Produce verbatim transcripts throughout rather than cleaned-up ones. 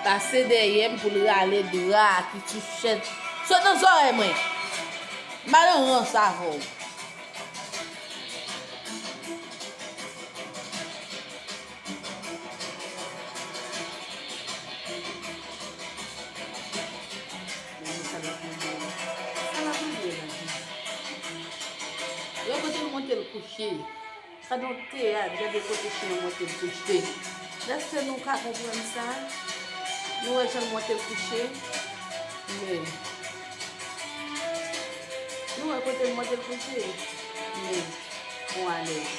Pase dèyè m pou l rale dra a ki sou chèz. Sot nan zòrèy mwen. M pa nan rans avè w. Men sa l ap mande. Sa l ap mande la. Lè kote l monte l kouche. Sa donk teyat, gade kote chen an monte l kouche. Èske nou ka konprann sa? Nou wè jan l monte l kouche? Men. Nou wè kote l monte l kouche? Men. Bon, alèz.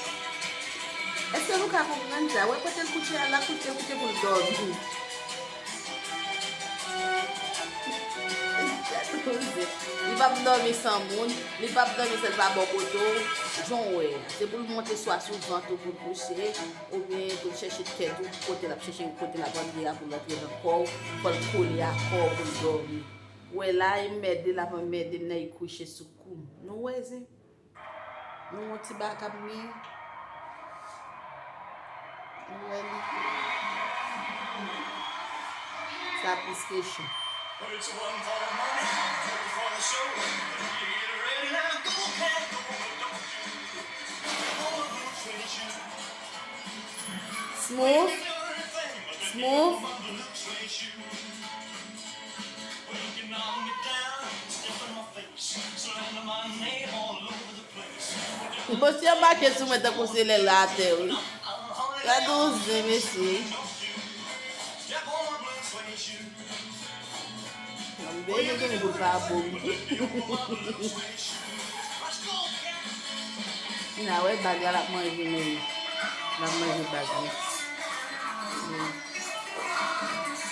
Èske nou ka konprann sa? Wè kote l kouche a, l ap kouche, kouche pou l dòmi. Li p ap dòmi san moun, li p ap dòmi san l pa bò kote w. Jan w wè a, se pou l monte swa sou vant ou pou l kouche, oubyen pou l chèche tèt ou, kote l ap chèche, kote l ap antre a pou l antre nan kò w, fò l kole a kò w pou l dòmi. Wè la, e mède l ap anmède m nan, e kouche sou kou m. Nou wè, zen? Nou wè yon ti bagay k ap gen. Nou wè li. Sa plis ke cho. Smooth. Smooth. Mwen si anbake sou mwen tankou se lè l atè, wi. Gade yon zen, mesye. Anben, nou konnen pou l pa bon. N a wè bag la, l ap manje, men l ap manje bag li.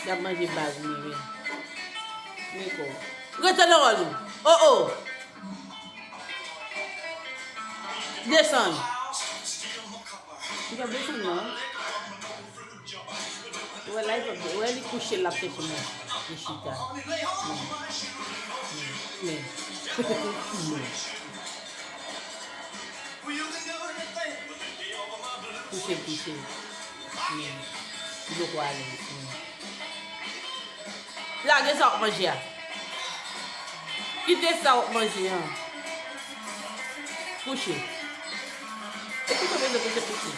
L ap manje bag li, men. Men kò. Rete nan wòl ou. Oh, oh. Desann. Li p ap desann non. Wè la, li p ap, wè li kouche, l ap chèche mwen. Li chita. Men. Men. Men. Kouche, kouche. Men. Li poko alèz. Men. Lage sa w ap manje a. Kite sa w ap manje an. Kouche. E kouche, kouche, kouche, kouche.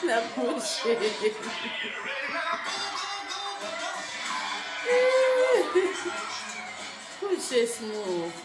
N ap kouche. Kouche, Smooth.